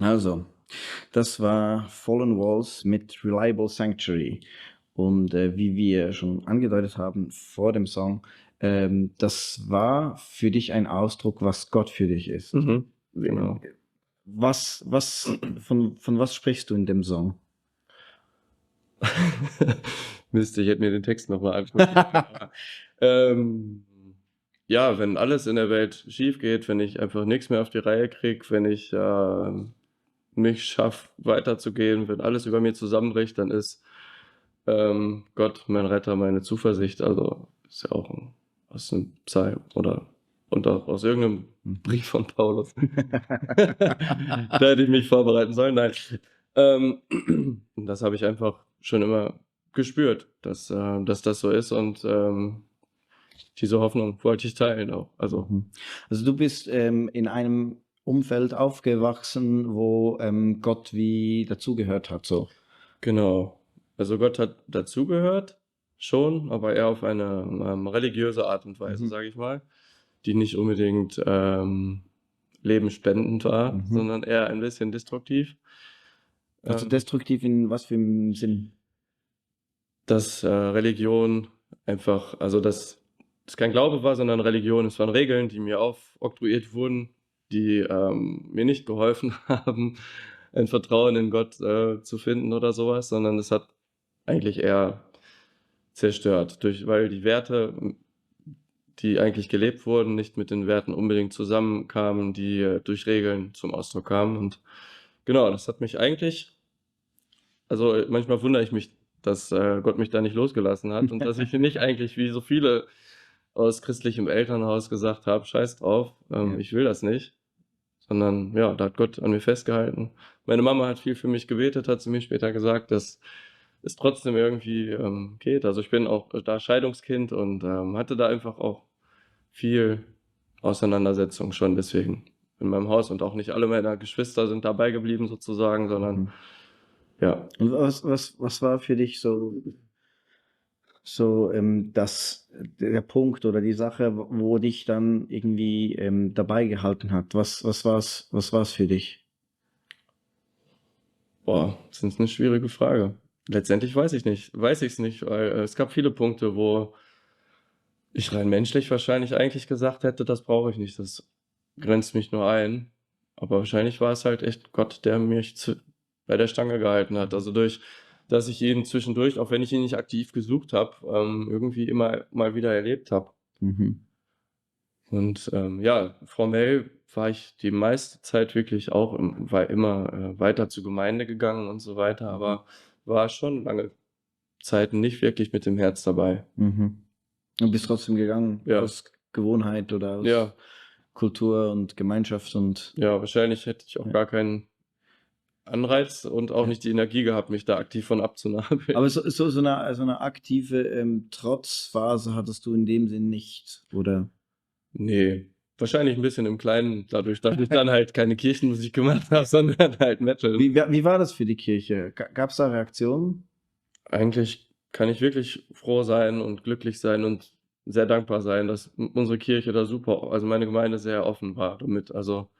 Also, das war Fallen Walls mit Reliable Sanctuary. Und wie wir schon angedeutet haben vor dem Song, das war für dich ein Ausdruck, was Gott für dich ist. Mhm, genau. Von was sprichst du in dem Song? Mist, ich hätte mir den Text nochmal angucken können. Ähm, ja, wenn alles in der Welt schief geht, wenn ich einfach nichts mehr auf die Reihe kriege, wenn ich nicht schaffe, weiterzugehen, wenn alles über mir zusammenbricht, dann ist Gott mein Retter, meine Zuversicht. Also ist ja auch aus einem Psalm oder und auch aus irgendeinem Brief von Paulus. Da hätte ich mich vorbereiten sollen. Nein. Das habe ich einfach schon immer gespürt, dass das so ist und diese Hoffnung wollte ich teilen auch. Also Also du bist in einem Umfeld aufgewachsen, wo Gott wie dazugehört hat, so. genau. Also Gott hat dazugehört, schon, aber eher auf eine religiöse Art und Weise, sage ich mal, die nicht unbedingt lebensspendend war, sondern eher ein bisschen destruktiv. Also Ähm, destruktiv in was für einem Sinn? dass Religion einfach, also dass es kein Glaube war, sondern Religion, es waren Regeln, die mir aufoktroyiert wurden, die mir nicht geholfen haben, ein Vertrauen in Gott zu finden oder sowas, sondern es hat eigentlich eher zerstört, weil die Werte, die eigentlich gelebt wurden, nicht mit den Werten unbedingt zusammenkamen, die durch Regeln zum Ausdruck kamen. Und genau, das hat mich eigentlich, also manchmal wundere ich mich, dass Gott mich da nicht losgelassen hat und dass ich nicht eigentlich wie so viele aus christlichem Elternhaus gesagt habe, scheiß drauf, ich will das nicht, sondern ja, da hat Gott an mir festgehalten. Meine Mama hat viel für mich gebetet, hat sie mir später gesagt, dass es trotzdem irgendwie geht. Also ich bin auch da Scheidungskind und hatte da einfach auch viel Auseinandersetzung schon deswegen in meinem Haus und auch nicht alle meiner Geschwister sind dabei geblieben sozusagen, sondern ja. Und was war für dich so der Punkt oder die Sache, wo dich dann irgendwie dabei gehalten hat? Was war's für dich? Boah, das ist eine schwierige Frage. Letztendlich weiß ich es nicht, weil es gab viele Punkte, wo ich rein menschlich wahrscheinlich eigentlich gesagt hätte, das brauche ich nicht, das grenzt mich nur ein. Aber wahrscheinlich war es halt echt Gott, der mich bei der Stange gehalten hat. Also durch, dass ich ihn zwischendurch, auch wenn ich ihn nicht aktiv gesucht habe, irgendwie immer mal wieder erlebt habe. Mhm. Und ja, formell war ich die meiste Zeit wirklich auch, war immer weiter zur Gemeinde gegangen und so weiter, aber war schon lange Zeit nicht wirklich mit dem Herz dabei. Mhm. Und bist trotzdem gegangen Ja, aus Gewohnheit oder ja, aus Kultur und Gemeinschaft und ja, wahrscheinlich hätte ich auch ja. gar keinen Anreiz und auch Ja. nicht die Energie gehabt, mich da aktiv von abzunabeln. Aber so eine aktive Trotzphase hattest du in dem Sinn nicht, oder? Nee, wahrscheinlich ein bisschen im Kleinen, dadurch, dass ich dann halt keine Kirchenmusik gemacht habe, sondern halt Metal. Wie war das für die Kirche? Gab es da Reaktionen? Eigentlich kann ich wirklich froh sein und glücklich sein und sehr dankbar sein, dass unsere Kirche da super, also meine Gemeinde sehr offen war damit. Also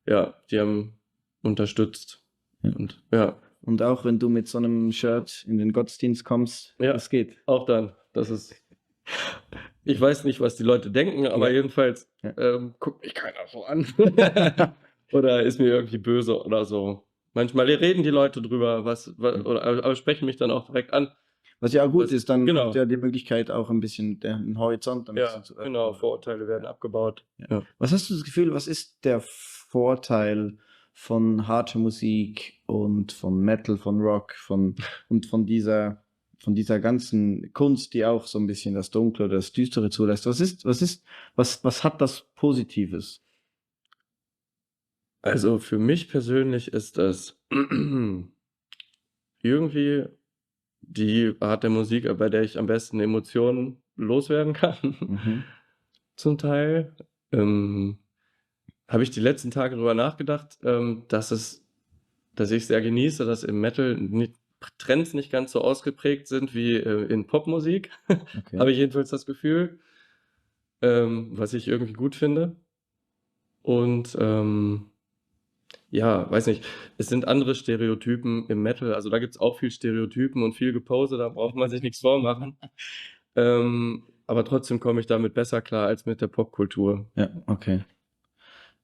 ja, die haben unterstützt Ja. und ja, Und auch wenn du mit so einem Shirt in den Gottesdienst kommst, ja, das geht. auch dann. Das ist, ich weiß nicht, was die Leute denken, aber Ja. jedenfalls Ja. guckt mich keiner so an oder ist mir irgendwie böse oder so. Manchmal reden die Leute drüber, oder aber sprechen mich dann auch direkt an. Was ja auch gut ist, dann habt Genau. ihr ja die Möglichkeit, auch ein bisschen den Horizont ein bisschen Ja, zu genau, öffnen. Vorurteile werden abgebaut. Ja. Ja. Was hast du das Gefühl, was ist der Vorteil von harter Musik und von Metal, von Rock, und von dieser ganzen Kunst, die auch so ein bisschen das Dunkle oder das Düstere zulässt? Was hat das Positives? Also für mich persönlich ist es irgendwie die Art der Musik, bei der ich am besten Emotionen loswerden kann, Mhm. zum Teil. Ähm, habe ich die letzten Tage drüber nachgedacht, dass ich sehr genieße, dass im Metal Trends nicht ganz so ausgeprägt sind wie in Popmusik. Okay. Habe ich jedenfalls das Gefühl, was ich irgendwie gut finde. Und Ja, weiß nicht. Es sind andere Stereotypen im Metal. Also, da gibt's auch viel Stereotypen und viel Gepose, da braucht man sich nix vormachen. Aber trotzdem komme ich damit besser klar als mit der Popkultur. Ja, okay.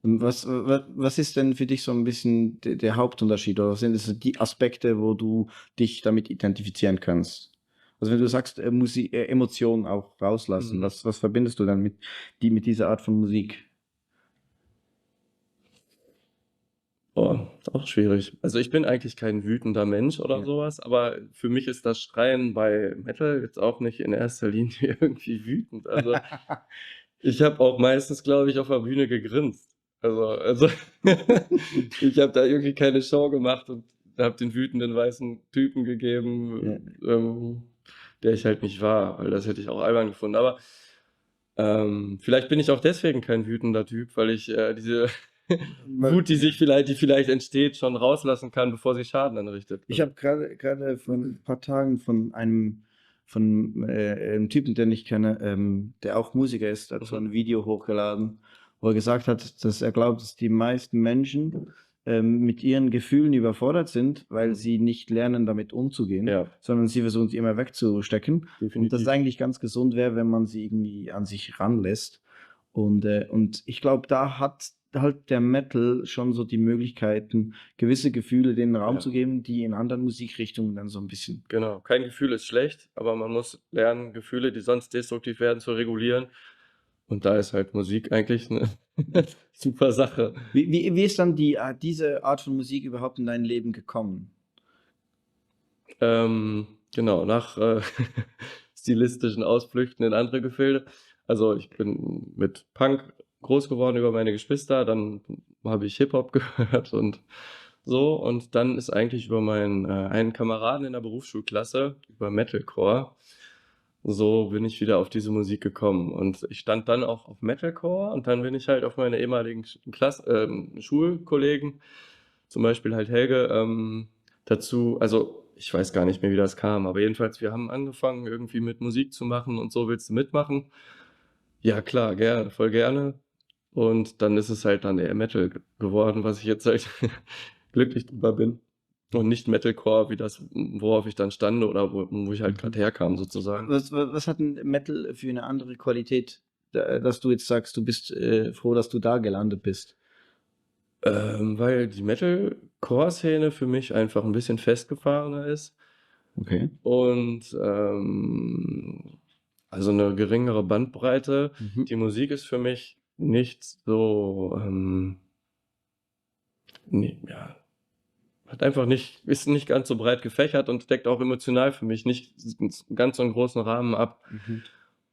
Und was ist denn für dich so ein bisschen der Hauptunterschied oder was sind so die Aspekte, wo du dich damit identifizieren kannst? Also wenn du sagst, Emotionen auch rauslassen, Mhm. was verbindest du dann mit dieser Art von Musik? Boah, ist auch schwierig. Also, ich bin eigentlich kein wütender Mensch oder Ja. sowas, aber für mich ist das Schreien bei Metal jetzt auch nicht in erster Linie irgendwie wütend. Also, ich habe auch meistens, glaube ich, auf der Bühne gegrinst. Also ich habe da irgendwie keine Show gemacht und habe den wütenden weißen Typen Ja. gegeben, der ich halt nicht war, weil das hätte ich auch albern gefunden. Aber, vielleicht bin ich auch deswegen kein wütender Typ, weil ich, diese Wut, die vielleicht entsteht, schon rauslassen kann, bevor sie Schaden anrichtet. Ich habe gerade vor ein paar Tagen von einem Typen, den ich kenne, der auch Musiker ist, hat so ein Video hochgeladen, wo er gesagt hat, dass er glaubt, dass die meisten Menschen mit ihren Gefühlen überfordert sind, weil sie nicht lernen, damit umzugehen, Ja, sondern sie versuchen, sie immer wegzustecken. Und dass es definitiv. eigentlich ganz gesund wäre, wenn man sie irgendwie an sich ranlässt. Und ich glaube, da hat halt der Metal schon so die Möglichkeiten, gewisse Gefühle den Raum Ja. zu geben, die in anderen Musikrichtungen dann so ein bisschen. Genau. Kein Gefühl ist schlecht, aber man muss lernen, Gefühle, die sonst destruktiv werden, zu regulieren. Und da ist halt Musik eigentlich 'ne super Sache. Wie ist dann diese Art von Musik überhaupt in dein Leben gekommen? Genau, nach, stilistischen Ausflüchten in andere Gefilde. Also, ich bin mit Punk groß geworden über meine Geschwister, dann habe ich Hip-Hop gehört und so. Und dann ist eigentlich über meinen, einen Kameraden in der Berufsschulklasse, über Metalcore, so bin ich wieder auf diese Musik gekommen. Und ich stand dann auch auf Metalcore und dann bin ich halt auf meine ehemaligen Schulkollegen, zum Beispiel halt Helge, dazu, also, ich weiß gar nicht mehr, wie das kam, aber jedenfalls, wir haben angefangen, irgendwie mit Musik zu machen und so: „Willst du mitmachen?“ Ja klar, gerne, voll gerne. Und dann ist es halt dann eher Metal geworden, was ich jetzt halt glücklich drüber bin. Und nicht Metalcore, wie das, worauf ich dann stand oder wo ich halt grad herkam sozusagen. Was hat 'n Metal für eine andere Qualität, dass du jetzt sagst, du bist froh, dass du da gelandet bist? Weil die Metalcore-Szene für mich einfach 'n bisschen festgefahrener ist Okay. und, also 'ne geringere Bandbreite. Mhm. Die Musik ist für mich nicht so, ne, ja, hat einfach nicht, ist nicht ganz so breit gefächert und deckt auch emotional für mich nicht ganz so 'n großen Rahmen ab. Mhm.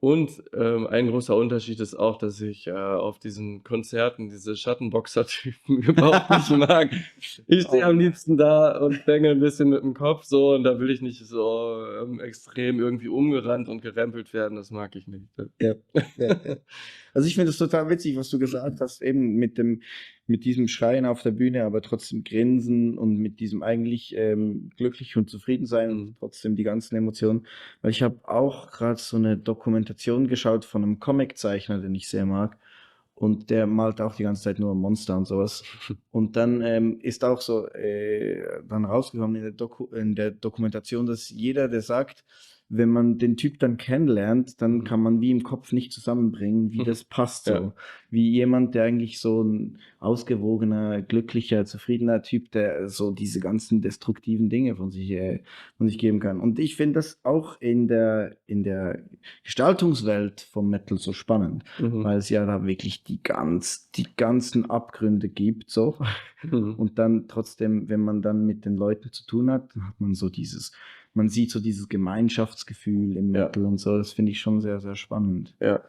Und, ein großer Unterschied ist auch, dass ich, auf diesen Konzerten diese Schattenboxer-Typen überhaupt nicht mag. Ich stehe am liebsten da und bänge 'n bisschen mit'm Kopf so und da will ich nicht so, extrem irgendwie umgerannt und gerempelt werden, das mag ich nicht. Ja, ja, ja. Also, ich finde es total witzig, was du gesagt hast, eben mit diesem Schreien auf der Bühne, aber trotzdem grinsen und mit diesem eigentlich, glücklich und zufrieden sein und Mhm. trotzdem die ganzen Emotionen. Weil ich habe auch gerade so eine Dokumentation geschaut von einem Comiczeichner, den ich sehr mag, und der malt auch die ganze Zeit nur Monster und sowas. Und dann, ist auch so, dann rausgekommen in der Dokumentation, dass jeder, der sagt, wenn man den Typ dann kennenlernt, dann Mhm. kann man wie im Kopf nicht zusammenbringen, wie das passt Ja. so. Wie jemand, der eigentlich so ein ausgewogener, glücklicher, zufriedener Typ, der so diese ganzen destruktiven Dinge von sich geben kann. Und ich finde das auch in der Gestaltungswelt vom Metal so spannend, Mhm. weil es ja da wirklich die ganzen Abgründe gibt so. Mhm. Und dann trotzdem, wenn man dann mit den Leuten zu tun hat, dann hat man sieht so dieses Gemeinschaftsgefühl im Ja. Metal und so. Das finde ich schon sehr, sehr spannend. Ja.